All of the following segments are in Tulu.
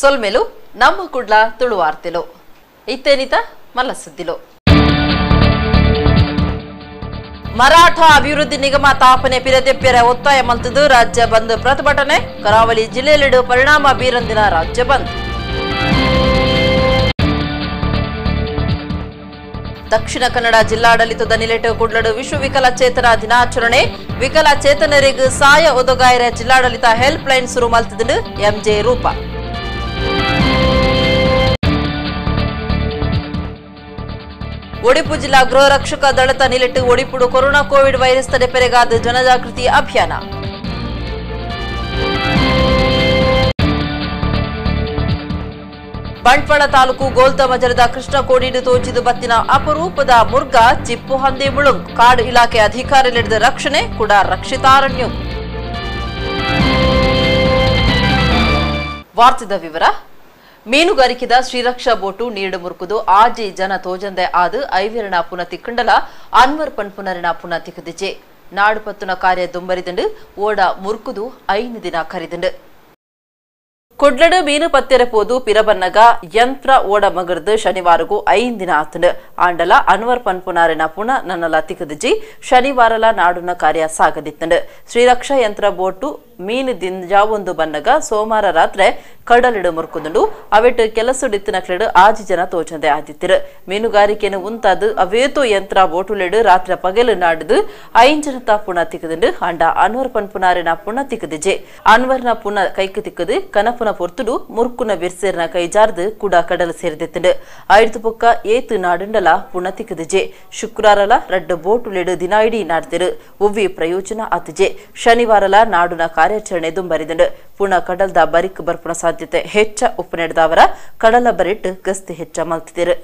ಸೊಲ್ಮೆಲು ನಮ್ಮ ಕುಡ್ಲ ತುಳುವಾರ್ತೆಲು ಇತ್ತೇನಿತ ಮಲ್ಲಸುದ್ದಿಲು. ಮರಾಠ ಅಭಿವೃದ್ಧಿ ನಿಗಮ ತಾಪನೆ ಪಿರದೆಪ್ಪ್ಯರ ಒತ್ತಾಯ ಮಲ್ತದು ರಾಜ್ಯ ಬಂದ್ ಪ್ರತಿಭಟನೆ. ಕರಾವಳಿ ಜಿಲ್ಲೆಯಲ್ಲಿಡು ಪರಿಣಾಮ ಬೀರಂದಿನ ರಾಜ್ಯ ಬಂದ್. ದಕ್ಷಿಣ ಕನ್ನಡ ಜಿಲ್ಲಾಡಳಿತದ ನಿಲೆಟು ಕುಡ್ಲಡು ವಿಶ್ವ ವಿಕಲಚೇತನ ದಿನಾಚರಣೆ. ವಿಕಲಚೇತನರಿಗೆ ಸಾಯ ಒದಗಾಯರ ಜಿಲ್ಲಾಡಳಿತ ಹೆಲ್ಪ್ ಲೈನ್ ಶುರು ಮಲ್ತದು ಎಂಜೆ ರೂಪಾ. ಒಡಿಪು ಜಿಲ್ಲಾ ಗೃಹ ರಕ್ಷಕ ದಳದ ನಿಲೆಟ್ಟು ಒಡಿಪುಡು corona Covid virus ತಡೆಪೆರೆಗಾದ ಜನಜಾಗೃತಿ ಅಭಿಯಾನ. ಬಂಟ್ವಾಳ ತಾಲೂಕು ಗೋಲ್ತಮಜರದ ಕೃಷ್ಣಕೋಡಿಡು ತೋಚಿದು ಬತ್ತಿನ ಅಪರೂಪದ ಮುರ್ಗ ಚಿಪ್ಪು ಹಂದಿ ಮುಳುಂಗ್. ಕಾಡು ಇಲಾಖೆ ಅಧಿಕಾರಿ ನಡೆದ ರಕ್ಷಣೆ ಕೂಡ ರಕ್ಷಿತಾರಣ್ಯ. ವಾರ್ತೆದ ವಿವರ. ಮೀನುಗಾರಿಕೆದ ಶ್ರೀರಕ್ಷಾ ಬೋಟು ನೀಡು ಮುರುಕುದು ಆಜಿ ಜನ ತೋಜಂದೆ ಆದು ಐವಿರಣ ಪುನ ತಿಕ್ಕಂಡಲ ಅನ್ವರ್ ಪನ್ಪುನರಿನ ಪುನ ತಿಕ್ಕದಿಜೆ. ನಾಡು ಪತ್ತುನ ಕಾರ್ಯ ದುಂಬರಿದಂಡು ಓಡ ಮುರುಕುದು 5 ದಿನ ಕರಿದಂಡು. ಕೊಡ್ಲಡು ಮೀನು ಪತ್ತೆರ ಪೋದು ಪಿರಬನ್ನಗ ಯಂತ್ರ ಓಡ ಮಗರ್ದು ಶನಿವಾರಗೂ 5 ದಿನ ಆತಂಡು. ಆಂಡಲ ಅನ್ವರ್ ಪನ್ಪುನಾರಿನ ಪುನ ನನ್ನಲ ತಿಕ್ಕದಿಜಿ. ಶನಿವಾರಲ ನಾಡುನ ಕಾರ್ಯ ಸಾಗದಿತ್ತಂಡು. ಶ್ರೀರಕ್ಷಾ ಯಂತ್ರ ಬೋಟು ಮೀನು ದಿಂಜಾವೊಂದು ಬನ್ನಗ ಸೋಮವಾರ ರಾತ್ರಿ ಕಡಲಿಡು ಮುರ್ಕುದುಂಡು. ಅವೆಟ್ಟು ಕೆಲಸಡಿತ್ತಿನ ಕ್ಲೆಡು ಆಜಿ ಜನ ತೋಚಂದೆ ಆದಿತ್ತಿರು. ಮೀನುಗಾರಿಕೆಯನ್ನು ಉಂತಾದು ಅವೇತೋ ಯಂತ್ರ ಬೋಟುಲೆಡು ರಾತ್ರಿ ಪಗಲು ನಾಡುದು 5 ಜನತ ಪುಣ ತಿಕ್ಕದುಂಡು. ಅಂಡ ಅನ್ವರ್ ಪನ್ಪುನಾರಿನ ಪುಣ ತಿಕ್ಕದಿಜೆ. ಅನ್ವರ್ನ ಪುನ ಕೈಕು ತಿಕ್ಕದು ಕನಪುನ ಪೊರ್ತುಡು ಮುರ್ಕುನ ಬಿರ್ಸೇರ್ನ ಕೈ ಜಾರ್ದು ಕೂಡ ಕಡಲು ಸೇರಿದಿತ್ತುಂಡು. ಐದು ಪೊಕ್ಕ ಏತು ನಾಡುಂಡಲ ಪುಣ ತಿಕ್ಕದಿಜೆ. ಶುಕ್ರಾರಲ ರಡ್ಡು ಬೋಟುಲೆಡು ದಿನ ಇಡೀ ನಾಡ್ತಿರು. ಒವ್ವಿ ಪ್ರಯೋಜನ ಆತಿಜೆ. ಶನಿವಾರಲ ನಾಡುನ ಕಾರ್ಯಾಚರಣೆ ದುಂಬರಿದಂಡು. ಪುಣ ಕಡಲ್ದ ಬರಿಕ್ ಬರ್ಪುಣ ಸಾಧ್ಯತೆ ಹೆಚ್ಚ ಉಪ್ಪು ನಡೆದವರ ಕಡಲ ಬರಿಟ್ಟು ಗಸ್ತಿ ಹೆಚ್ಚ ಮಲ್ತಿರು.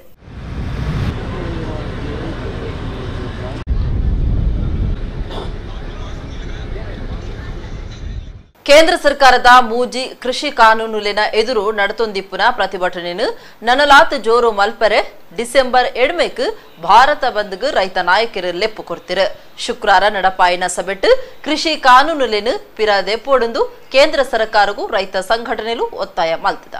ಕೇಂದ್ರ ಸರ್ಕಾರದ ಮೂಜಿ ಕೃಷಿ ಕಾನೂನುಲಿನ ಎದುರು ನಡತೊಂದಿಪ್ಪುನ ಪ್ರತಿಭಟನೆಯನ್ನು ನನಲಾತ್ ಜೋರು ಮಲ್ಪರೆ ಡಿಸೆಂಬರ್ 7 ಭಾರತ ಬಂದ್ಗ್ ರೈತ ನಾಯಕರು ಲೆಪ್ಪು ಕೊಡ್ತಿರು. ಶುಕ್ರವಾರ ನಡಪಾಯಿನ ಸಭೆಟ್ಟು ಕೃಷಿ ಕಾನೂನುಲೇನು ಪಿರದೆ ಪೋಡುಂದು ಕೇಂದ್ರ ಸರ್ಕಾರಗೂ ರೈತ ಸಂಘಟನೆಲು ಒತ್ತಾಯ ಮಲ್ತದ.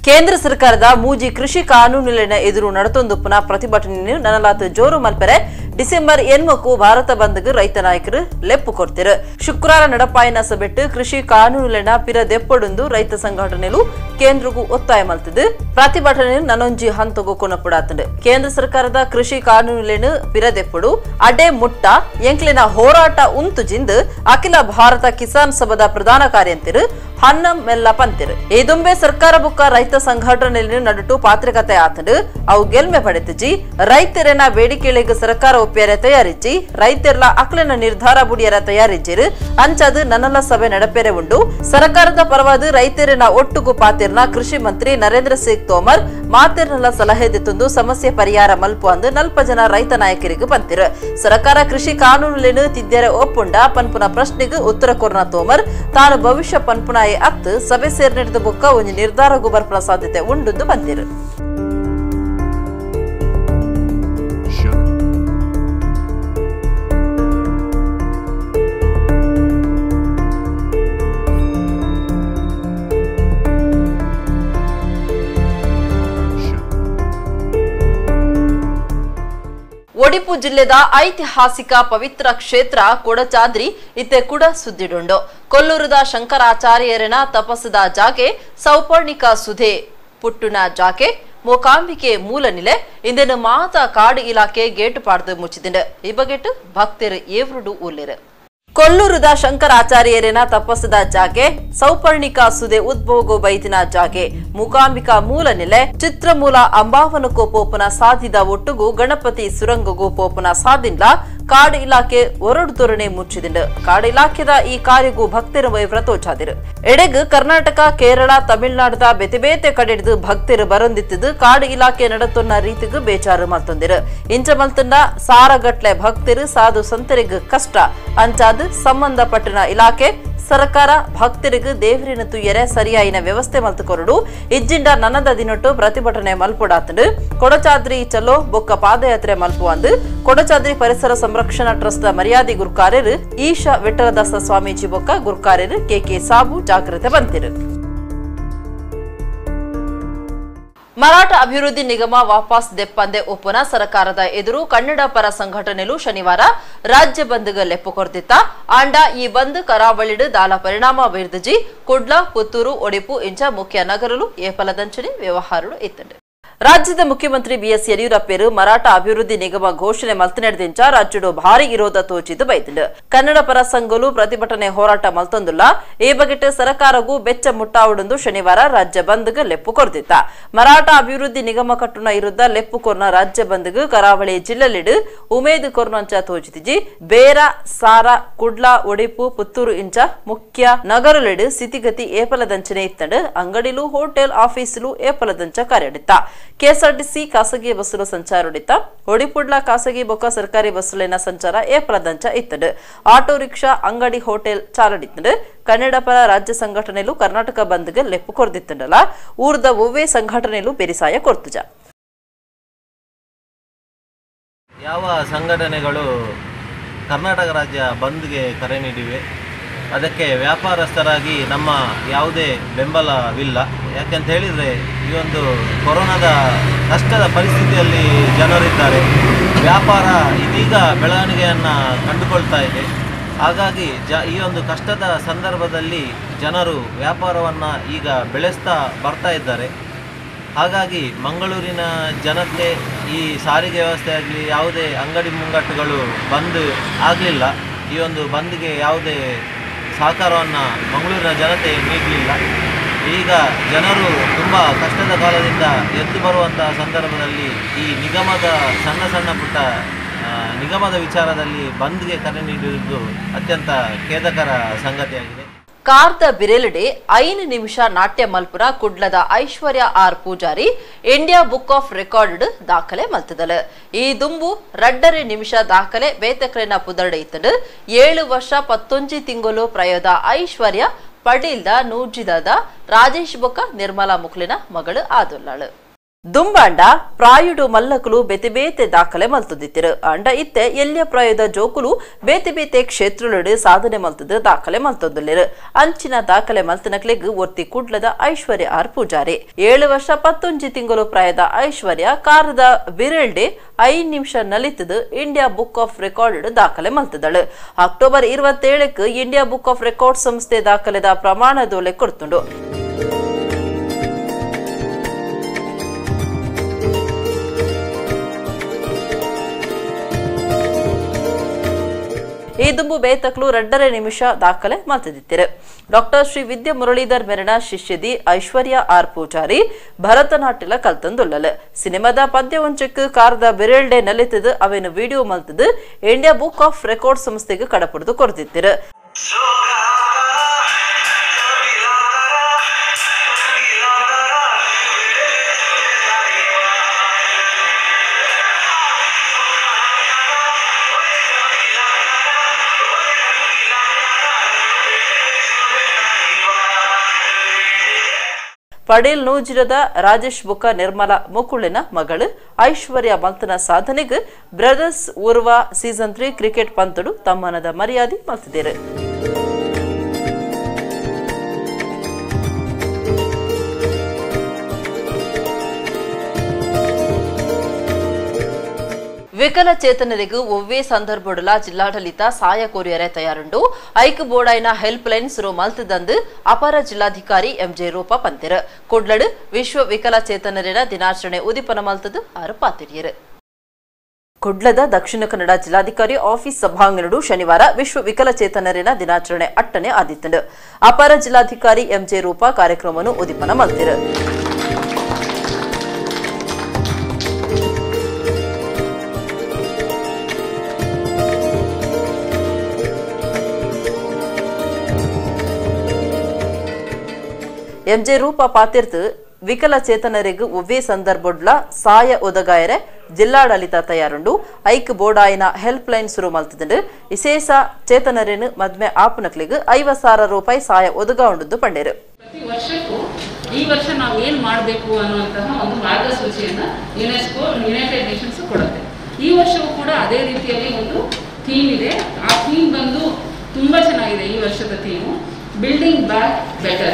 ಕೇಂದ್ರ ಸರ್ಕಾರದ ಮೂಜಿ ಕೃಷಿ ಕಾನೂನುಲಿನ ಎದುರು ನಡತೊಂದುಪ್ಪುನ ಪ್ರತಿಭಟನೆಯನ್ನು ನನಲಾತ್ ಜೋರು ಮಲ್ಪರೆ ಡಿಸೆಂಬರ್ 8 ಭಾರತ ಬಂದ್ಗ್ ರೈತ ನಾಯಕರು ಲೆಪ್ಪು ಕೊಡ್ತಿರು. ಶುಕ್ರವಾರ ನಡಪಾಯಿನ ಸಭೆಟ್ಟು ಕೃಷಿ ಕಾನೂನುಲಿನ ಪಿರದೆಪ್ಪೊಡುಂದು ರೈತ ಸಂಘಟನೆಲು ಕೇಂದ್ರಗೂ ಒತ್ತಾಯ ಮಲ್ತದು. ಪ್ರತಿಭಟನೆ ನನೊಂಜಿ ಹಂತಗೂ ಕೊನಪುಡಾತಂಡು. ಕೇಂದ್ರ ಸರ್ಕಾರದ ಕೃಷಿ ಕಾನೂನುಲೇನು ಪಿರದೆಪ್ಪಡು ಅಡೆ ಮುಟ್ಟ ಎಂಕ್ಲಿನ ಹೋರಾಟ ಉಂತು ಜಿಂದು ಅಖಿಲ ಭಾರತ ಕಿಸಾನ್ ಸಭಾದ ಪ್ರಧಾನ ಕಾರ್ಯಂತಿರು ಹನ್ನಂ ಮೆಲ್ಲ ಪಂತಿರು. ಏದುಂಬೆ ಸರ್ಕಾರ ಬುಕ್ಕ ರೈತ ಸಂಘಟನೆಯಲ್ಲಿ ನಡುಟು ಪಾತ್ರಿಕತೆ ಆತಂಡು. ಅವು ಗೆಲ್ಮೆ ಪಡೆತಜಿ ರೈತರನ್ನ ಬೇಡಿಕೆಗಳಿಗೆ ಸರ್ಕಾರ ಒಪ್ಪಿಯರ ತಯಾರಿಜಿ. ರೈತರ್ಲ ಅಕ್ಲಿನ ನಿರ್ಧಾರ ಬುಡಿಯರ ತಯಾರಿಜಿರು. ಅಂಚದು ನನ್ನಲ್ಲ ಸಭೆ ನಡಪೆರೆ ಉಂಡು. ಸರ್ಕಾರದ ಪರವಾದ ರೈತರನ್ನ ಒಟ್ಟುಗು ಪಾತಿರ್ನ ಕೃಷಿ ಮಂತ್ರಿ ನರೇಂದ್ರ ಸಿಂಗ್ ತೋಮರ್ ಮಾತಿರ್ನಲ್ಲ ಸಲಹೆ ದಿತ್ತೊಂದು ಸಮಸ್ಯೆ ಪರಿಹಾರ ಮಲ್ಪು ಅಂದು 40 ಜನ ರೈತ ನಾಯಕರಿಗೆ ಬಂತಿರು. ಸರ್ಕಾರ ಕೃಷಿ ಕಾನೂನುಲೇನು ತಿದ್ಯರೆ ಒಪ್ಪುಂಡ ಪನ್ಪುನ ಪ್ರಶ್ನೆಗೆ ಉತ್ತರ ಕೊರ್ನ ತೋಮರ್ ತಾನು ಭವಿಷ್ಯ ಪನ್ಪುನಾಯ ಅತ್ತು ಸಭೆ ಸೇರಿ ನಡೆದ ಬೊಕ್ಕ ಒಂದು ನಿರ್ಧಾರ ಬರ್ಪುನ ಸಾಧ್ಯತೆ ಉಂಡು ಬಂದಿರು. ಒಡಿಪು ಜಿಲ್ಲೆದ ಐತಿಹಾಸಿಕ ಪವಿತ್ರ ಕ್ಷೇತ್ರ ಕೊಡಚಾದ್ರಿ ಇತ್ತೆ ಕೂಡ ಸುದ್ದಿಡುಂಡು. ಕೊಲ್ಲೂರದ ಶಂಕರಾಚಾರ್ಯರನ ತಪಸ್ಸದ ಜಾಗೆ ಸೌಪರ್ಣಿಕ ಸುಧೆ ಪುಟ್ಟುನ ಜಾಗೆ ಮೂಕಾಂಬಿಕೆ ಮೂಲ ನಿಲೆ ಇಂದೆನು ಮಾತಾ ಕಾಡು ಇಲಾಖೆ ಗೇಟು ಪಾಡ್ದು ಮುಚ್ಚಿದಿಂಡು. ಈ ಬಗೆಟ್ ಭಕ್ತರು ಏವ್ರುಡು ಉಲ್ಲೆರು. ಕೊಲ್ಲೂರದ ಶಂಕರಾಚಾರ್ಯರನ ತಪಸ್ಸದ ಜಾಗೆ ಸೌಪರ್ಣಿಕ ಸುದೆ ಉದ್ಭೋಗೋ ಬೈದಿನ ಜಾಗೆ ಮೂಕಾಂಬಿಕಾ ಮೂಲ ನೆಲೆ ಚಿತ್ರಮೂಲ ಅಂಬಾವನಕೋ ಪೋಪನ ಸಾಧಿದ ಒಟ್ಟುಗು ಗಣಪತಿ ಸುರಂಗಗೂ ಪೋಪನ ಸಾಧಿಲ್ಲ ಕಾಡು ಇಲಾಖೆ ಒರಡು ತೋರಣೆ ಮುಚ್ಚಿದಿಂಡು. ಕಾಡು ಇಲಾಖೆದ ಈ ಕಾರ್ಯಗೂ ಭಕ್ತರು ವ್ರತೋಚಾದಿರು. ಎಡೆಗ್ ಕರ್ನಾಟಕ ಕೇರಳ ತಮಿಳುನಾಡದ ಬೇತೆ ಬೇತೆ ಕಡೆಡ್ದು ಭಕ್ತರು ಬರೊಂದಿತ್ತಿದ್ದು ಕಾಡು ಇಲಾಖೆ ನಡತೊನ್ನ ರೀತಿಗೂ ಬೇಚಾರು ಮಲ್ತೊಂದಿರು. ಇಂಚ ಮಲ್ತನ್ನ ಸಾರಗಟ್ಲೆ ಭಕ್ತರು ಸಾಧು ಸಂತರಿಗೂ ಕಷ್ಟ ಅಂಚಾದ ಸಂಬಂಧಪಟ್ಟನ ಇಲಾಖೆ ಸರ್ಕಾರ ಭಕ್ತರಿಗೆ ದೇವರಿನ ತುಯ್ಯರೆ ಸರಿಯಾಯಿನ ವ್ಯವಸ್ಥೆ ಮಲ್ತುಕೊರಡು ಇಜ್ಜಿಂಡ ನನ್ನದ ದಿನೊಟ್ಟು ಪ್ರತಿಭಟನೆ ಮಲ್ಪೊಡಾತಂಡು. ಕೊಡಚಾದ್ರಿ ಚಲೋ ಬೊಕ್ಕ ಪಾದಯಾತ್ರೆ ಮಲ್ಪು ಅಂದು ಕೊಡಚಾದ್ರಿ ಪರಿಸರ ಸಂರಕ್ಷಣಾ ಟ್ರಸ್ಟ್ ಮರ್ಯಾದೆ ಗುರುಕಾರ್ಯರು ಈಶಾ ವಿಠಲದಾಸ ಸ್ವಾಮೀಜಿ ಬೊಕ್ಕ ಗುರುಕಾರ್ಯರು ಕೆಕೆ ಸಾಬು ಜಾಗ್ರತೆ ಬಂತಿರು. Maratha ಅಭಿವೃದ್ಧಿ ನಿಗಮ ವಾಪಸ್ ದೆಪ್ಪಂದೆ ಒಪ್ಪುನ ಸರ್ಕಾರದ ಎದುರು ಕನ್ನಡ ಪರ ಸಂಘಟನೆಲು ಶನಿವಾರ ರಾಜ್ಯ ಬಂದ್ಗೆ ಲೆಪ್ಪು ಕೊರ್ದಿತ್ತ. ಆಂಡ ಈ ಬಂದ್ ಕರಾವಳಿಡು ದಾಲ ಪರಿಣಾಮ ಬೀರ್ದಜಿ. ಕುಡ್ಲ, ಪುತ್ತೂರು, ಒಡಿಪು ಇಂಚ ಮುಖ್ಯ ನಗರಲು ಏಪಲದಂಚನೆ ವ್ಯವಹಾರಗಳು ಇತ್ತಂಡು. ರಾಜ್ಯದ ಮುಖ್ಯಮಂತ್ರಿ ಬಿಎಸ್ ಯಡಿಯೂರಪ್ಪರು ಮರಾಠ ಅಭಿವೃದ್ಧಿ ನಿಗಮ ಘೋಷಣೆ ಮಲ್ತನೆಡ್ದಿಂಚ ರಾಜ್ಯಡು ಭಾರಿ ವಿರೋಧ ತೋಚಿದ್ದು ಬೈದಿಂಡು. ಕನ್ನಡ ಪರ ಸಂಘಲು ಪ್ರತಿಭಟನೆ ಹೋರಾಟ ಮಲ್ತೊಂದುಲ್ಲ. ಈ ಬಗೆಟ್ ಸರ್ಕಾರಗೂ ಬೆಚ್ಚ ಮುಟ್ಟಾವುಡೆಂದು ಶನಿವಾರ ರಾಜ್ಯ ಬಂದ್ಗೆ ಲೆಪ್ಪು ಕೊರ್ದಿತ್ತ. ಮರಾಠ ಅಭಿವೃದ್ಧಿ ನಿಗಮ ಕಟ್ಟುನ ವಿರುದ್ಧ ಲೆಪ್ಪು ಕೊರ್ನ ರಾಜ್ಯ ಬಂದ್ಗೆ ಕರಾವಳಿ ಜಿಲ್ಲೆಲಿಡು ಉಮೇದು ಕೊರ್ನಂಚ ತೋಚಿತಿಜಿ. ಬೇರ, ಸಾರ, ಕುಡ್ಲ, ಒಡಿಪು, ಪುತ್ತೂರು ಇಂಚ ಮುಖ್ಯ ನಗರಲಿಡು ಸ್ಥಿತಿಗತಿ ಏಪಲದಂಚನೆ ಇತ್ತಂಡು. ಅಂಗಡಿಲು, ಹೋಟೆಲ್, ಆಫೀಸುಲು ಏಪಲದಂಚ ಕಾರ್ಯಡಿತ್ತ. ಕೆಎಸ್ಆರ್ಟಿಸಿ ಖಾಸಗಿ ಬಸ್ಸುಲು ಸಂಚಾರಡಿತ್ತ. ಒಡಿಪುಡ್ಲ ಖಾಸಗಿ ಬೊಕ್ಕ ಸರ್ಕಾರಿ ಬಸ್ಸುಲಿನ ಸಂಚಾರ ಏಪ್ರದಂಚ ಇತ್ತಂಡು. ಆಟೋ ರಿಕ್ಷಾ, ಅಂಗಡಿ, ಹೋಟೆಲ್ ಚಾಲಡಿತ್ತಂಡು. ಕನ್ನಡ ಪರ ರಾಜ್ಯ ಸಂಘಟನೆಲು ಕರ್ನಾಟಕ ಬಂದ್ಗೆ ಲೆಪ್ಪು ಕೊರ್ದಿತ್ತಂಡಲ. ಊರ್ದ ಒವ್ವೇ ಸಂಘಟನೆಲು ಬೆರಿಸಾಯ ಕೊರ್ತುಜ. ಯಾವ ಸಂಘಟನೆಗಳು ಕರ್ನಾಟಕ ರಾಜ್ಯ ಬಂದ್ಗೆ ಕರೆ ನೀಡಿವೆ, ಅದಕ್ಕೆ ವ್ಯಾಪಾರಸ್ಥರಾಗಿ ನಮ್ಮ ಯಾವುದೇ ಬೆಂಬಲವಿಲ್ಲ. ಯಾಕೆಂತ ಹೇಳಿದರೆ ಈ ಒಂದು ಕೊರೋನಾದ ಕಷ್ಟದ ಪರಿಸ್ಥಿತಿಯಲ್ಲಿ ಜನರಿದ್ದಾರೆ. ವ್ಯಾಪಾರ ಇದೀಗ ಬೆಳವಣಿಗೆಯನ್ನು ಕಂಡುಕೊಳ್ತಾ ಇದೆ. ಹಾಗಾಗಿ ಈ ಒಂದು ಕಷ್ಟದ ಸಂದರ್ಭದಲ್ಲಿ ಜನರು ವ್ಯಾಪಾರವನ್ನು ಈಗ ಬೆಳೆಸ್ತಾ ಬರ್ತಾ ಇದ್ದಾರೆ. ಹಾಗಾಗಿ ಮಂಗಳೂರಿನ ಜನತೆ ಈ ಸಾರಿಗೆ ವ್ಯವಸ್ಥೆ ಆಗಲಿ, ಯಾವುದೇ ಅಂಗಡಿ ಮುಂಗಟ್ಟುಗಳು ಬಂದ್ ಆಗಲಿಲ್ಲ. ಈ ಒಂದು ಬಂದ್ಗೆ ಯಾವುದೇ ಸಹಕಾರವನ್ನು ಮಂಗಳೂರಿನ ಜನತೆ ನೀಡಲಿಲ್ಲ. ಈಗ ಜನರು ತುಂಬ ಕಷ್ಟದ ಕಾಲದಿಂದ ಎದ್ದು ಬರುವಂತಹ ಸಂದರ್ಭದಲ್ಲಿ ಈ ನಿಗಮದ ಸಣ್ಣ ಸಣ್ಣ ಪುಟ್ಟ ನಿಗಮದ ವಿಚಾರದಲ್ಲಿ ಬಂದ್ಗೆ ಕರೆ ನೀಡಿರುವುದು ಅತ್ಯಂತ ಖೇದಕರ ಸಂಗತಿಯಾಗಿದೆ. ಕಾರ್ದ ಬಿರೆಲಡೆ 5 ನಿಮಿಷ ನಾಟ್ಯ ಮಲ್ಪುರ ಕುಡ್ಲದ Aishwarya R Poojary India book of record ದಾಖಲೆ ಮಲ್ತದಲು. ಈ ದುಂಬು 2.5 ನಿಮಿಷ ದಾಖಲೆ ಬೇತಕ್ರೆನ ಪುದರ್ಡೆ ಇತ್ತಂಡು. 7 ವರ್ಷ 19 ತಿಂಗಳು ಪ್ರಾಯದ ಐಶ್ವರ್ಯ ಪಡೀಲ್ದ ನೂಜಿದಾದ ರಾಜೇಶ್ ಬೊಕ್ಕ ನಿರ್ಮಲಾ ಮುಕ್ಲಿನ ಮಗಳು ಆದುಲ್ಲಾಳು. ದುಂಬಾಂಡ ಪ್ರಾಯುಡು ಮಲ್ಲಕುಲು ಬೇತೆ ಬೇತೆ ದಾಖಲೆ ಮಲ್ತದಿತ್ತಿರು. ಅಂಡ ಇತ್ತೆ ಎಲ್ಯ ಪ್ರಾಯದ ಜೋಕುಲು ಬೇತೆ ಬೇತೆ ಕ್ಷೇತ್ರಲುಡು ಸಾಧನೆ ಮಲ್ತದ ದಾಖಲೆ ಮಲ್ತೊಂದುಲ್ಲೆರು. ಅಂಚಿನ ದಾಖಲೆ ಮಲ್ತನಕ್ಲೆಗ್ ಒರ್ತಿ ಕುಡ್ಲದ ಐಶ್ವರ್ಯ ಆರ್ ಪೂಜಾರಿ. 7 ವರ್ಷ 19 ತಿಂಗಳು ಪ್ರಾಯದ ಐಶ್ವರ್ಯ ಕಾರದ ಬಿರೆಲ್ಡೆ 5 ನಿಮಿಷ ನಲಿತದು India book of record ದಾಖಲೆ ಮಲ್ತದಳು. October 27ಕ್ಕೆ India book of record ಸಂಸ್ಥೆ ದಾಖಲೆದ ಪ್ರಮಾಣದೋಲೆ ಕೊಡ್ತುಂಡು. ಈ ದುಂಬು ಬೇತಕ್ಲು 2.5 ನಿಮಿಷ ದಾಖಲೆ ಮಲ್ತದಿತ್ತಿರು. ಡಾಕ್ಟರ್ ಶ್ರೀ ವಿದ್ಯಾ ಮುರಳೀಧರ್ ಮೆರಣ ಶಿಷ್ಯದಿ ಐಶ್ವರ್ಯ ಆರ್ ಪೂಜಾರಿ ಭರತನಾಟ್ಯಲ ಕಲ್ತಂದುಲ್ಲಲು. ಸಿನಿಮಾದ ಪದ್ಯ ಒಂಚಕ್ಕೆ ಕಾರದ ಬೆರೆಲ್ಡೆ ನಲಿತದು ಅವೇನು video ಮಲ್ತದು India book of record ಸಂಸ್ಥೆಗೆ ಕಡಪುಡ್ದು ಕೊರ್ದಿತ್ತಿರು. ಪಡೇಲ್ ನೂಜಿರದ ರಾಜೇಶ್ ಬುಕ್ಕ ನಿರ್ಮಲಾ ಮುಕುಳಿನ ಮಗಳು ಐಶ್ವರ್ಯ ಮಲ್ತನ ಸಾಧನೆಗೆ ಬ್ರದರ್ಸ್ ಊರ್ವ ಸೀಸನ್ 3 ಕ್ರಿಕೆಟ್ ಪಂತಡು ತಮ್ಮನದ ಮರ್ಯಾದೆ ಮಲ್ತಿದ್ದಾರೆ. ವಿಕಲಚೇತನರಿಗೂ ಒವ್ವೇ ಸಂದರ್ಭಡುಲ ಜಿಲ್ಲಾಡಳಿತ ಸಹಾಯ ಕೋರಿಯರೆ ತಯಾರುಂಡು. ಐಕ್ ಬೋರ್ಡೈನ ಹೆಲ್ಪ್ ಲೈನ್ ಸುರು ಮಲ್ತದಂದು ಅಪರ ಜಿಲ್ಲಾಧಿಕಾರಿ ಎಂಜೆ ರೂಪ ಪಂತಿರು. ಕುಡ್ಲಡು ವಿಶ್ವ ವಿಕಲಚೇತನರಿನ ದಿನಾಚರಣೆ ಉದಿಪನ ಮಲ್ತದು ಆರು ಪಾತಿರಿಯರು. ಕುಡ್ಲದ ದಕ್ಷಿಣ ಕನ್ನಡ ಜಿಲ್ಲಾಧಿಕಾರಿ ಆಫೀಸ್ ಸಭಾಂಗಣಡು ಶನಿವಾರ ವಿಶ್ವ ವಿಕಲಚೇತನರಿನ ದಿನಾಚರಣೆ ಅಟ್ಟನೆ ಆದಿತ್ತಂಡು. ಅಪರ ಜಿಲ್ಲಾಧಿಕಾರಿ ಎಂಜೆ ರೂಪ ಕಾರ್ಯಕ್ರಮವನ್ನು ಉದಿಪನ ಮಲ್ತಿರು. ಎಂಜೆ ರೂಪ ಪಾತಿರ್ತು ವಿಕಲಚೇತನರಿಗೂ ಒವ್ವೇ ಸಂದರ್ಭಡ್ಲ ಸಾಯ ಒದಗಾಯರೆ ಜಿಲ್ಲಾಡಳಿತ ತಯಾರುಂಡು. ಐಕ್ ಬೋರ್ಡಾಯಿನ ಹೆಲ್ಪ್ ಲೈನ್ ಸುರು ಮಲ್ತದಂಡು. ವಿಶೇಷ ಚೇತನರೇನು ಮದ್ಮೆ ಆಪನಕ್ಲಿಗೆ 50,000 ರೂಪಾಯಿ ಸಹಾಯ ಒದಗಾವುಂಡು ಪಂಡೇರು. ಪ್ರತಿ ವರ್ಷಕ್ಕೂ ಈ ವರ್ಷ ನಾವು ಏನು ಮಾಡಬೇಕು ಅನ್ನುವಂತಹ ಒಂದು ಮಾರ್ಗಸೂಚಿಯನ್ನು UNESCO United Nations ಕೊಡುತ್ತೆ. ಈ ವರ್ಷವೂ ಕೂಡ ಅದೇ ರೀತಿಯಲ್ಲಿ ಒಂದು ಥೀಮ್ ಇದೆ. ಆ ಥೀಮ್ ಬಂದು ತುಂಬ ಚೆನ್ನಾಗಿದೆ. ಈ ವರ್ಷದ theme building back better,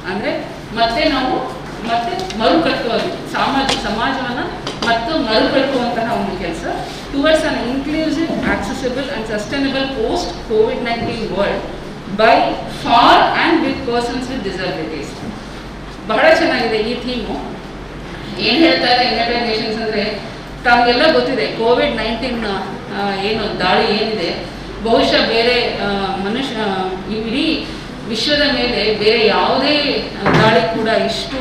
ಅಂದರೆ ಮತ್ತೆ ನಾವು ಮತ್ತು ಮರುಕಟ್ಟುವ ಸಮಾಜವನ್ನು ಮತ್ತು ಮರುಕಟ್ಟುವಂತಹ ಒಂದು ಕೆಲಸ. Towards an inclusive, accessible and sustainable post COVID-19 world by, for and with persons with disabilities. ಬಹಳ ಚೆನ್ನಾಗಿದೆ ಈ ಥೀಮು. ಏನು ಹೇಳ್ತಾರೆ ಯುನೈಟೆಡ್ ನೇಷನ್ಸ್ ಅಂದರೆ, ತಮಗೆಲ್ಲ ಗೊತ್ತಿದೆ ಕೋವಿಡ್-19 ಏನು ದಾಳಿ ಏನಿದೆ, ಬಹುಶಃ ಬೇರೆ ಮನುಷ್ಯ ಇಡೀ ವಿಶ್ವದ ಮೇಲೆ ಬೇರೆ ಯಾವುದೇ ದಾಳಿ ಕೂಡ ಇಷ್ಟು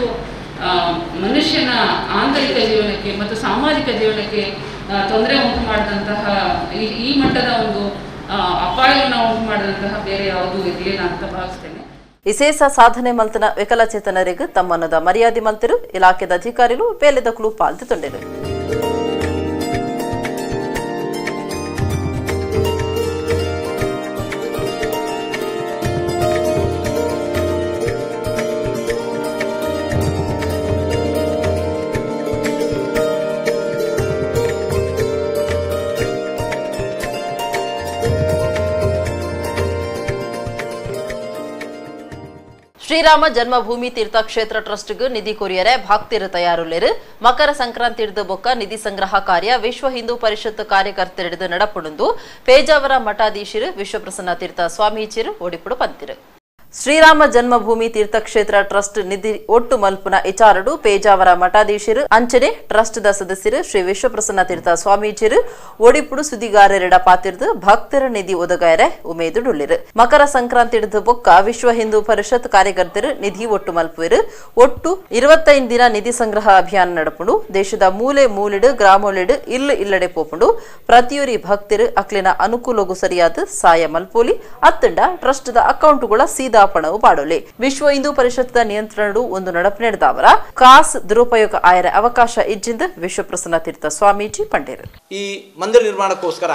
ಮನುಷ್ಯನ ಆಂತರಿಕ ಜೀವನಕ್ಕೆ ಮತ್ತು ಸಾಮಾಜಿಕ ಜೀವನಕ್ಕೆ ತೊಂದರೆ ಉಂಟು ಮಾಡಿದಂತಹ ಈ ಮಟ್ಟದ ಒಂದು ಅಪಾಯವನ್ನು ಉಂಟು ಮಾಡಿದಂತಹ ಬೇರೆ ಯಾವುದೂ ಇರಲಿಲ್ಲ ಅಂತ ಭಾವಿಸ್ತೇನೆ. ವಿಶೇಷ ಸಾಧನೆ ಮಲ್ತನ ವಿಕಲಚೇತನರಿಗೆ ತಮ್ಮನ್ನದ ಮರ್ಯಾದೆ ಮಲ್ತಿರು ಇಲಾಖೆದ ಅಧಿಕಾರಿಗಳು ಬೇಲೆದಕ್ಕಲು ಪಾಲ್ತಿತೊಂಡಿರು. ಶ್ರೀರಾಮ ಜನ್ಮಭೂಮಿ ತೀರ್ಥಕ್ಷೇತ್ರ ಟ್ರಸ್ಟ್ಗೆ ನಿಧಿ ಕೊರಿಯರೆ ಭಕ್ತಿರು ತಯಾರುಲ್ಲೇರು. ಮಕರ ಸಂಕ್ರಾಂತಿ ಹಿಡಿದು ಬೊಕ್ಕ ನಿಧಿ ಸಂಗ್ರಹ ಕಾರ್ಯ ವಿಶ್ವ ಹಿಂದೂ ಪರಿಷತ್ ಕಾರ್ಯಕರ್ತರಿಡಿದು ನಡಪುಡುಂದು ಪೇಜಾವರ ಮಠಾಧೀಶರು ವಿಶ್ವಪ್ರಸನ್ನ ತೀರ್ಥ ಸ್ವಾಮೀಜಿರು ಒಡಿಪುಡು ಪಂತಿರು. ಶ್ರೀರಾಮ ಜನ್ಮಭೂಮಿ ತೀರ್ಥಕ್ಷೇತ್ರ ಟ್ರಸ್ಟ್ ನಿಧಿ ಒಟ್ಟು ಮಲ್ಪುನ ಇಚಾರಡು ಪೇಜಾವರ ಮಠಾಧೀಶರು ಅಂಚನೆ ಟ್ರಸ್ಟ್ the ಸದಸ್ಯರು ಶ್ರೀ ವಿಶ್ವಪ್ರಸನ್ನ ತೀರ್ಥ ಸ್ವಾಮೀಜಿರು ಒಡಿಪುಡು ಸುದ್ದಿಗಾರರಿಡ ಪಾತಿರ್ದು ಭಕ್ತರ ನಿಧಿ ಒದಗಾಯರೆ ಉಮೇದುಡುಳ್ಳಿರು. ಮಕರ ಸಂಕ್ರಾಂತಿ ಹಿಡಿದು ಬೊಕ್ಕ ವಿಶ್ವ ಹಿಂದೂ ಪರಿಷತ್ ಕಾರ್ಯಕರ್ತರು ನಿಧಿ ಒಟ್ಟು ಮಲ್ಪುವರು. ಒಟ್ಟು 25 ದಿನ ನಿಧಿ ಸಂಗ್ರಹ ಅಭಿಯಾನ ನಡಪುಂಡು. ದೇಶದ ಮೂಲೆ ಮೂಲೆಡು ಗ್ರಾಮೊಲೆಡು ಇಲ್ಲು ಇಲ್ಲಡೆ ಪೋಪುಂಡು. ಪ್ರತಿಯೊರಿ ಭಕ್ತರು ಅಕ್ಲಿನ ಅನುಕೂಲಗೂ ಸರಿಯಾದ ಸಾಯ ಮಲ್ಪೋಲಿ ಅತ್ತಂಡ ಟ್ರಸ್ಟ್ the ಅಕೌಂಟ್ಗಳ ಸೀದಾ ಪಣವು ಪಾಡೋಲಿ. ವಿಶ್ವ ಹಿಂದೂ ಪರಿಷತ್ ನಿಯಂತ್ರಣಡು ಒಂದು ನಡಪು ನಡೆದವರ ಕಾಸ್ ದುರುಪಯೋಗ ಆಯರ ಅವಕಾಶ ಇಜ್ಜಿಂದ ವಿಶ್ವಪ್ರಸನ್ನ ತೀರ್ಥ ಸ್ವಾಮೀಜಿ ಪಂಡೇರು. ಈ ಮಂದಿರ ನಿರ್ಮಾಣಕ್ಕೋಸ್ಕರ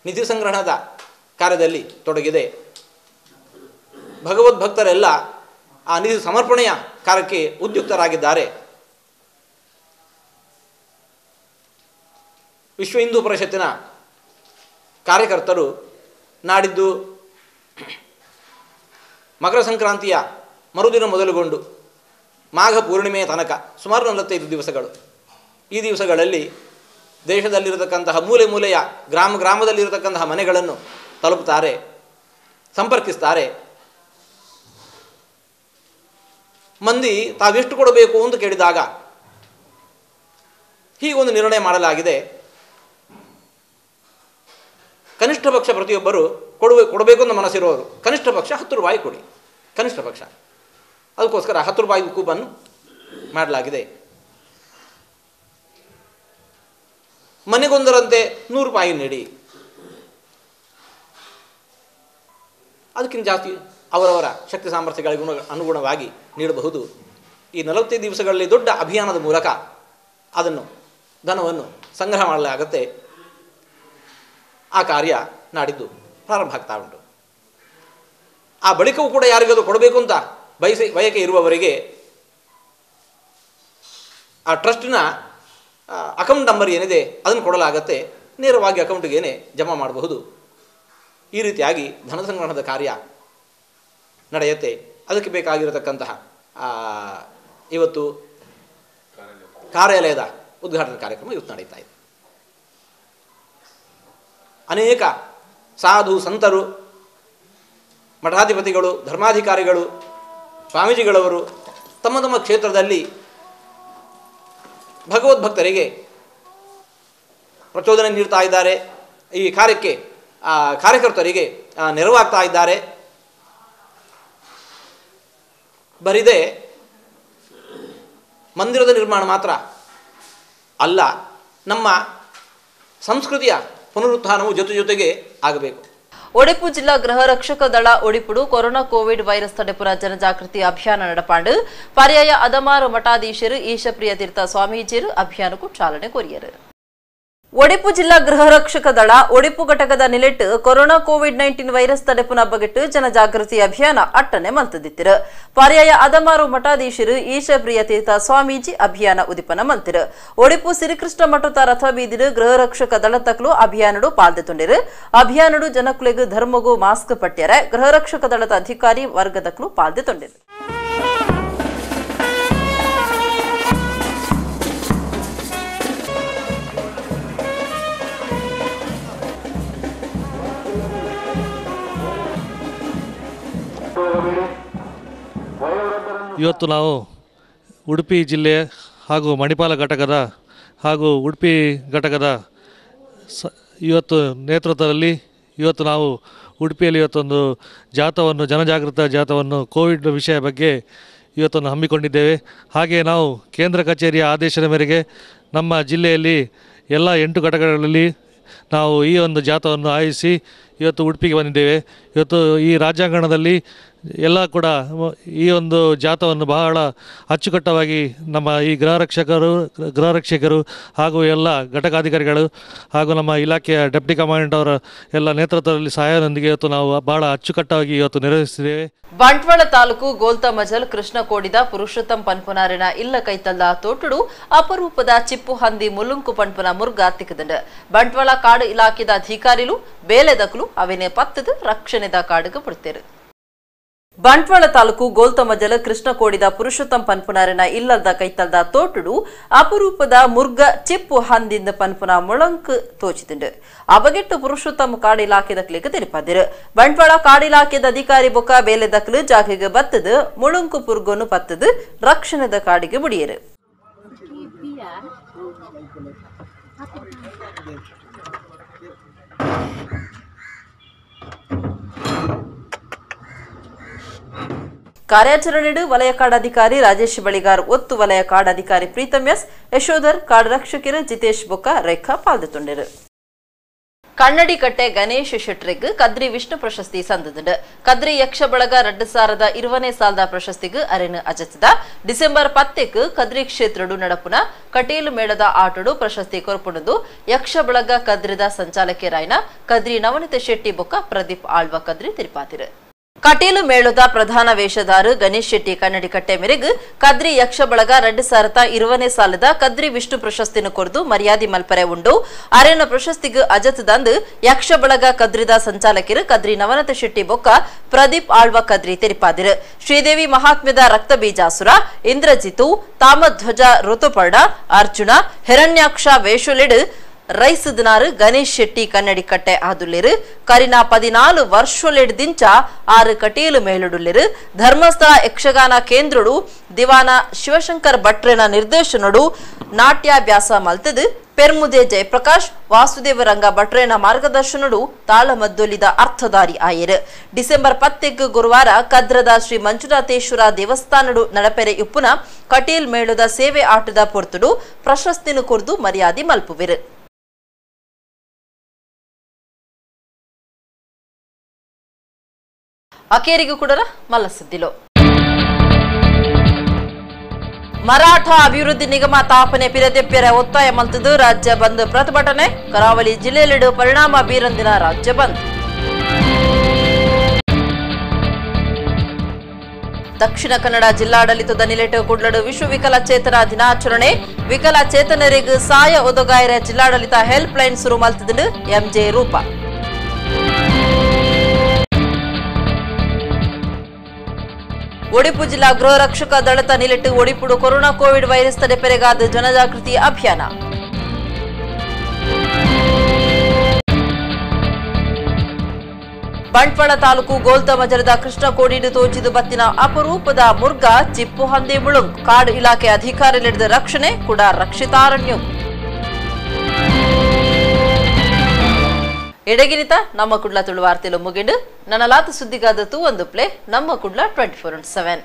ನಿಧಿ ಸಂಗ್ರಹಣದ ಕಾರ್ಯದಲ್ಲಿ ತೊಡಗಿದೆ. ಭಗವದ್ಭಕ್ತರೆಲ್ಲ ಆ ನಿಧಿ ಸಮರ್ಪಣೆಯ ಕಾರ್ಯಕ್ಕೆ ಉದ್ಯುಕ್ತರಾಗಿದ್ದಾರೆ. ವಿಶ್ವ ಹಿಂದೂ ಪರಿಷತ್ತಿನ ಕಾರ್ಯಕರ್ತರು ನಾಡಿದ್ದು ಮಕರ ಸಂಕ್ರಾಂತಿಯ ಮರುದಿನ ಮೊದಲುಗೊಂಡು ಮಾಘ ಪೂರ್ಣಿಮೆಯ ತನಕ ಸುಮಾರು 45 ದಿವಸಗಳು, ಈ ದಿವಸಗಳಲ್ಲಿ ದೇಶದಲ್ಲಿರತಕ್ಕಂತಹ ಮೂಲೆ ಮೂಲೆಯ ಗ್ರಾಮ ಗ್ರಾಮದಲ್ಲಿರತಕ್ಕಂತಹ ಮನೆಗಳನ್ನು ತಲುಪುತ್ತಾರೆ, ಸಂಪರ್ಕಿಸ್ತಾರೆ. ಮಂದಿ ತಾವೆಷ್ಟು ಕೊಡಬೇಕು ಅಂತ ಕೇಳಿದಾಗ ಹೀಗೊಂದು ನಿರ್ಣಯ ಮಾಡಲಾಗಿದೆ. ಕನಿಷ್ಠ ಪಕ್ಷ ಪ್ರತಿಯೊಬ್ಬರು ಕೊಡಬೇಕು ಅಂತ ಮನಸ್ಸಿರೋರು ಕನಿಷ್ಠ ಪಕ್ಷ 10 ರೂಪಾಯಿ ಕೊಡಿ, ಕನಿಷ್ಠ ಪಕ್ಷ. ಅದಕ್ಕೋಸ್ಕರ 10 ರೂಪಾಯಿ ಕೂಪನ್ ಮಾಡಲಾಗಿದೆ. ಮನೆಗೊಂದರಂತೆ 100 ರೂಪಾಯಿ ನೀಡಿ, ಅದಕ್ಕಿಂತ ಜಾಸ್ತಿ ಅವರವರ ಶಕ್ತಿ ಸಾಮರ್ಥ್ಯಗಳಿಗೆ ಅನುಗುಣವಾಗಿ ನೀಡಬಹುದು. ಈ 45 ದಿವಸಗಳಲ್ಲಿ ದೊಡ್ಡ ಅಭಿಯಾನದ ಮೂಲಕ ಅದನ್ನು ಧನವನ್ನು ಸಂಗ್ರಹ ಮಾಡಲಾಗುತ್ತೆ. ಆ ಕಾರ್ಯ ನಾಡಿದ್ದು ಪ್ರಾರಂಭ ಆಗ್ತಾ ಉಂಟು. ಆ ಬಳಿಕವೂ ಕೂಡ ಯಾರಿಗಾದರೂ ಕೊಡಬೇಕು ಅಂತ ಬಯಕೆ ಇರುವವರಿಗೆ ಆ ಟ್ರಸ್ಟಿನ ಅಕೌಂಟ್ ನಂಬರ್ ಏನಿದೆ ಅದನ್ನು ಕೊಡಲಾಗತ್ತೆ. ನೇರವಾಗಿ ಅಕೌಂಟಿಗೇನೆ ಜಮಾ ಮಾಡಬಹುದು. ಈ ರೀತಿಯಾಗಿ ಧನ ಸಂಗ್ರಹಣದ ಕಾರ್ಯ ನಡೆಯುತ್ತೆ. ಅದಕ್ಕೆ ಬೇಕಾಗಿರತಕ್ಕಂತಹ ಇವತ್ತು ಕಾರ್ಯಾಲಯದ ಉದ್ಘಾಟನಾ ಕಾರ್ಯಕ್ರಮ ಇವತ್ತು ನಡೀತಾ ಇದೆ. ಅನೇಕ ಸಾಧು ಸಂತರು, ಮಠಾಧಿಪತಿಗಳು, ಧರ್ಮಾಧಿಕಾರಿಗಳು, ಸ್ವಾಮೀಜಿಗಳವರು ತಮ್ಮ ತಮ್ಮ ಕ್ಷೇತ್ರದಲ್ಲಿ ಭಗವದ್ಭಕ್ತರಿಗೆ ಪ್ರಚೋದನೆ ನೀಡ್ತಾ ಇದ್ದಾರೆ. ಈ ಕಾರ್ಯಕ್ಕೆ ಕಾರ್ಯಕರ್ತರಿಗೆ ನೆರವಾಗ್ತಾ ಇದ್ದಾರೆ. ಬರಿದೇ ಮಂದಿರದ ನಿರ್ಮಾಣ ಮಾತ್ರ ಅಲ್ಲ, ನಮ್ಮ ಸಂಸ್ಕೃತಿಯ ಪುನರುತ್ಥಾನವು ಜೊತೆ ಜೊತೆಗೆ ಆಗಬೇಕು. ಒಡಿಪು ಜಿಲ್ಲಾ ಗೃಹ ರಕ್ಷಕ ದಳ ಒಡಿಪುಡು corona Covid virus ತಡೆಪುರ ಜನಜಾಗೃತಿ ಅಭಿಯಾನ ನಡಪಾಂಡು ಪರ್ಯಾಯ ಅದಮಾರು ಮಠಾಧೀಶರು ಈಶಪ್ರಿಯ ತೀರ್ಥ ಸ್ವಾಮೀಜಿಯರು ಅಭಿಯಾನಕ್ಕೂ ಚಾಲನೆ ಕೋರಿಯರು. ಒಡಿಪು ಜಿಲ್ಲಾ ಗೃಹ ರಕ್ಷಕ ದಳ ಒಡಿಪು ಘಟಕದ ನಿಲೆಟ್ಟು ಕೊರೋನಾ ಕೋವಿಡ್-19 ವೈರಸ್ ತಡೆಪುನ ಬಗೆಟ್ಟು ಜನಜಾಗೃತಿ ಅಭಿಯಾನ ಅಟ್ಟನೆ ಮಲ್ತದಿತ್ತಿರು. ಪರ್ಯಾಯ ಅದಮಾರು ಮಠಾಧೀಶರು ಈಶಪ್ರಿಯ ತೀರ್ಥ ಸ್ವಾಮೀಜಿ ಅಭಿಯಾನ ಉದಿಪನ ಮಲ್ತಿರು. ಒಡಿಪು ಸಿರಿಕೃಷ್ಣ ಮಠದ ರಥ ಬೀದಿರು ಗೃಹ ರಕ್ಷಕ ದಳ ತಕ್ಲು ಅಭಿಯಾನಡು ಪಾಲ್ದೆತೊಂಡಿರು. ಅಭಿಯಾನಡು ಜನಕುಲೆಗು ಧರ್ಮಗೂ ಮಾಸ್ಕ್ ಪಟ್ಯರೆ ಗೃಹ ರಕ್ಷಕ ದಳದ ಅಧಿಕಾರಿ ವರ್ಗದಕ್ಲು ಪಾಲ್ದೆತೊಂಡಿರು. ಇವತ್ತು ನಾವು ಉಡುಪಿ ಜಿಲ್ಲೆ ಹಾಗೂ ಮಣಿಪಾಲ ಘಟಕದ ಹಾಗೂ ಉಡುಪಿ ಘಟಕದ ಇವತ್ತು ನೇತೃತ್ವದಲ್ಲಿ ಇವತ್ತು ನಾವು ಉಡುಪಿಯಲ್ಲಿ ಇವತ್ತೊಂದು ಜಾಥವನ್ನು, ಜನಜಾಗೃತ ಜಾಥವನ್ನು ಕೋವಿಡ್ ವಿಷಯ ಬಗ್ಗೆ ಇವತ್ತೊಂದು ಹಮ್ಮಿಕೊಂಡಿದ್ದೇವೆ. ಹಾಗೆಯೇ ನಾವು ಕೇಂದ್ರ ಕಚೇರಿಯ ಆದೇಶದ ಮೇರೆಗೆ ನಮ್ಮ ಜಿಲ್ಲೆಯಲ್ಲಿ ಎಲ್ಲ 8 ಘಟಕಗಳಲ್ಲಿ ನಾವು ಈ ಒಂದು ಜಾಥವನ್ನು ಆಯೋಜಿಸಿ ಇವತ್ತು ಉಡುಪಿಗೆ ಬಂದಿದ್ದೇವೆ. ಇವತ್ತು ಈ ರಾಜ್ಯಾಂಗಣದಲ್ಲಿ ಎಲ್ಲ ಕೂಡ ಈ ಒಂದು ಜಾಥವನ್ನು ಬಹಳ ಅಚ್ಚುಕಟ್ಟಾಗಿ ನಮ್ಮ ಈ ಗೃಹರಕ್ಷಕರು ಹಾಗೂ ಎಲ್ಲ ಘಟಕಾಧಿಕಾರಿಗಳು ಹಾಗೂ ನಮ್ಮ ಇಲಾಖೆಯ ಡೆಪ್ಟಿ ಕಮಾಂಡೆಂಟ್ ಅವರ ಎಲ್ಲ ನೇತೃತ್ವದಲ್ಲಿ ಸಹಾಯದೊಂದಿಗೆ ಇವತ್ತು ನಾವು ಬಹಳ ಅಚ್ಚುಕಟ್ಟಾಗಿ ಇವತ್ತು ನಿರ್ವಹಿಸಿದ್ದೇವೆ. ಬಂಟ್ವಾಳ ತಾಲೂಕು ಗೋಲ್ತಮಜಲ್ ಕೃಷ್ಣಕೋಡಿದ ಪುರುಷೋತ್ತಮ್ ಪನ್ಪುನಾರಿನ ಇಲ್ಲ ಕೈತಲ್ದ ತೋಟುಡು ಅಪರೂಪದ ಚಿಪ್ಪು ಹಂದಿ ಮುಲ್ಲುಂಕು ಪನ್ಪುನ ಮುರ್ಗ ತಿಕ್ಕದಂಡು. ಬಂಟ್ವಾಳ ಕಾಡು ಇಲಾಖೆದ ಅಧಿಕಾರಿಲು ಬೇಲೆದಕಲು ಅವೇನೆ ಪತ್ತದು ರಕ್ಷಣೆದ ಕಾಡುಗೆ ಪಡ್ತೇರು. ಬಂಟ್ವಾಳ ತಾಲೂಕು ಗೋಲ್ತಮಜಲ ಕೃಷ್ಣಕೋಡಿದ ಪುರುಷೋತ್ತಮ್ ಪನ್ಪುನಾರಿನ ಇಲ್ಲದ ಕೈತಲ್ದ ತೋಟುಡು ಅಪರೂಪದ ಮುರ್ಗ ಚಿಪ್ಪು ಹಂದಿಂದ ಪನ್ಪುನ ಮೊಳಂಕ್ ತೋಚಿದುಂಡು. ಅಬಗೆಟ್ಟು ಪುರುಷೋತ್ತಮ್ ಕಾಡು ಇಲಾಖೆ ದಕ್ಲಿಗೆ ತೆರಿಪಾದಿರು. ಬಂಟ್ವಾಳ ಕಾಡು ಇಲಾಖೆದ ಅಧಿಕಾರಿ ಬೊಕ್ಕ ಬೇಲೆ ದಕ್ಲು ಜಾಗೆಗೆ ಬತ್ತದು ಮುಳುಂಕು ಪುರ್ಗೊನು ಪತ್ತದು ರಕ್ಷಣೆದ ಕಾಡಿಗೆ ಬುಡಿಯರು. ಕಾರ್ಯಾಚರಣೆಡು ವಲಯ ಕಾಡಾಧಿಕಾರಿ ರಾಜೇಶ್ ಬಳಿಗಾರ್, ಒತ್ತು ವಲಯ ಕಾಡಾಧಿಕಾರಿ ಪ್ರೀತಮ್ ಎಸ್, ಯಶೋಧರ್, ಕಾಡು ರಕ್ಷಕರು ಜಿತೇಶ್ ಬೊಕ್ಕ ರೇಖಾ ಪಾಲ್ದುಂಡರು. ಕನ್ನಡಿಕಟ್ಟೆ ಗಣೇಶ್ ಶೆಟ್ರಿಗ್ ಕದ್ರಿ ವಿಷ್ಣು ಪ್ರಶಸ್ತಿ ಸಂದದಂಡು. ಕದ್ರಿ ಯಕ್ಷ ಬಳಗ 2020ನೇ ಸಾಲದ ಪ್ರಶಸ್ತಿಗೆ ಅರೆನು ಅಜಚದ. ಡಿಸೆಂಬರ್ 10ಕ್ಕೆ ಕದ್ರಿ ಕ್ಷೇತ್ರಡು ನಡಪುನ ಕಟೀಲು ಮೇಳದ ಆಟಡು ಪ್ರಶಸ್ತಿ ಕೊರಪುಣದು ಯಕ್ಷ ಬಳಗ ಕದ್ರಿದ ಸಂಚಾಲಕರಾಯನ ಕದ್ರಿ ನವನಿತ ಶೆಟ್ಟಿ ಬೊಕ್ಕ ಪ್ರದೀಪ್ ಆಳ್ವ ಕದ್ರಿ ತಿರುಪಾತಿರು. ಕಟೀಲು ಮೇಳದ ಪ್ರಧಾನ ವೇಷಧಾರು ಗಣೇಶ್ ಶೆಟ್ಟಿ ಕನ್ನಡಿಕಟ್ಟೆ ಮೇರೆಗೆ ಕದ್ರಿ ಯಕ್ಷ ಬಳಗ 2020ನೇ ಸಾಲದ ಕದ್ರಿ ವಿಷ್ಣು ಪ್ರಶಸ್ತಿನ ಕೊರದು ಮರ್ಯಾದೆ ಮಲ್ಪರೆ ಉಂಡು. ಅರೆನ ಪ್ರಶಸ್ತಿಗೆ ಅಜತ್ ದಂದು ಯಕ್ಷ ಬಳಗ ಕದ್ರಿದ ಸಂಚಾಲಕರು ಕದ್ರಿ ನವನತ ಶೆಟ್ಟಿ ಬೊಕ್ಕ ಪ್ರದೀಪ್ ಆಳ್ವ ಕದ್ರಿ ತೆರಿಪಾದಿರು. ಶ್ರೀದೇವಿ ಮಹಾತ್ಮ್ಯದ ರಕ್ತ ಬೀಜಾಸುರ, ಇಂದ್ರಜಿತು, ತಾಮಧ್ವಜ ಋತುಪರ್ಣ, ಅರ್ಜುನ, ಹಿರಣ್ಯಾಕ್ಷ ವೇಷಲಿಡು ರೈಸದನಾರು ಗಣೇಶ್ ಶೆಟ್ಟಿ ಕನ್ನಡಿಕಟ್ಟೆ ಆದುಲ್ಲೇರು. ಕರಿನ 14 ವರ್ಷಲೆಡ್ದಿಂಚ 6 ಕಟೀಲು ಮೇಲುಡುಲ್ಲೇರು. ಧರ್ಮಸ್ಥಳ ಯಕ್ಷಗಾನ ಕೇಂದ್ರಡು ದಿವಾನ ಶಿವಶಂಕರ್ ಭಟ್ರೆನ ನಿರ್ದೇಶನಡು ನಾಟ್ಯಾಭ್ಯಾಸ ಮಲ್ತದು. ಪೆರ್ಮುದೆ ಜಯಪ್ರಕಾಶ್, ವಾಸುದೇವ ರಂಗ ಭಟ್ರೇನ ಮಾರ್ಗದರ್ಶನಡು ತಾಳಮದ್ದೊಲಿದ ಅರ್ಥಧಾರಿ ಆಯರು. ಡಿಸೆಂಬರ್ 10ಕ್ಕೆ ಗುರುವಾರ ಕದ್ರದ ಶ್ರೀ ಮಂಜುನಾಥೇಶ್ವರ ದೇವಸ್ಥಾನಡು ನಡಪೆರೆ ಇಪ್ಪುನ ಕಟೀಲ್ ಮೇಳದ ಸೇವೆ ಆಟದ ಪೊರ್ತುಡು ಪ್ರಶಸ್ತಿನ ಕೊರ್ದು ಮರ್ಯಾದೆ ಮಲ್ಪುವಿರು. ಅಕೇರಿಗೂ ಕೂಡ ಮಲ್ಲಸಿದ್ದಿಲು. ಮರಾಠ ಅಭಿವೃದ್ಧಿ ನಿಗಮ ತಾಪನೆ ಪಿರದೆಪ್ಪಿರ ಒತ್ತಾಯ ಮಲ್ತದು ರಾಜ್ಯ ಬಂದ್ ಪ್ರತಿಭಟನೆ. ಕರಾವಳಿ ಜಿಲ್ಲೆಯಲ್ಲಿಡು ಪರಿಣಾಮ ಬೀರಂದಿನ ರಾಜ್ಯ ಬಂದ್. ದಕ್ಷಿಣ ಕನ್ನಡ ಜಿಲ್ಲಾಡಳಿತದ ನಿಲೆಟು ಕುಡ್ಲಡು ವಿಶ್ವ ವಿಕಲಚೇತನ ದಿನಾಚರಣೆ. ವಿಕಲಚೇತನರಿಗೆ ಸಾಯ ಒದಗಾಯರ ಜಿಲ್ಲಾಡಳಿತ ಹೆಲ್ಪ್ ಲೈನ್ ಶುರು ಮಲ್ತದು ಎಂಜೆ ರೂಪಾ. ಒಡಿಪು ಜಿಲ್ಲಾ ಗೃಹ ರಕ್ಷಕ ದಳದ ನಿಲೆಟ್ಟು ಒಡಿಪುಡು ಕೊರೋನಾ ಕೋವಿಡ್ ವೈರಸ್ ತಡೆಪೆರೆಗಾದ ಜನಜಾಗೃತಿ ಅಭಿಯಾನ. ಬಂಟ್ವಾಳ ತಾಲೂಕು ಗೋಲ್ತಮಜರದ ಕೃಷ್ಣಕೋಡಿಡು ತೋಚಿದು ಬತ್ತಿನ ಅಪರೂಪದ ಮುರ್ಗ ಚಿಪ್ಪು ಹಂದಿ ಮುಳುಂಗ್. ಕಾಡು ಇಲಾಖೆ ಅಧಿಕಾರಿ ನಡೆದ ರಕ್ಷಣೆ ಕೂಡ ರಕ್ಷಿತಾರಣ್ಯ. ಎಡಗಿನಿತ ನಮ್ಮ ಕುಡ್ಲ ತುಳು ವಾರ್ತೆಲು ಮುಗಿಂಡು. ನನ್ನ ಲಾತ ಸುದ್ದಿಗಾದತ್ತು ಒಂದು ಪ್ಲೇ ನಮ್ಮ ಕುಡ್ಲ 24/7.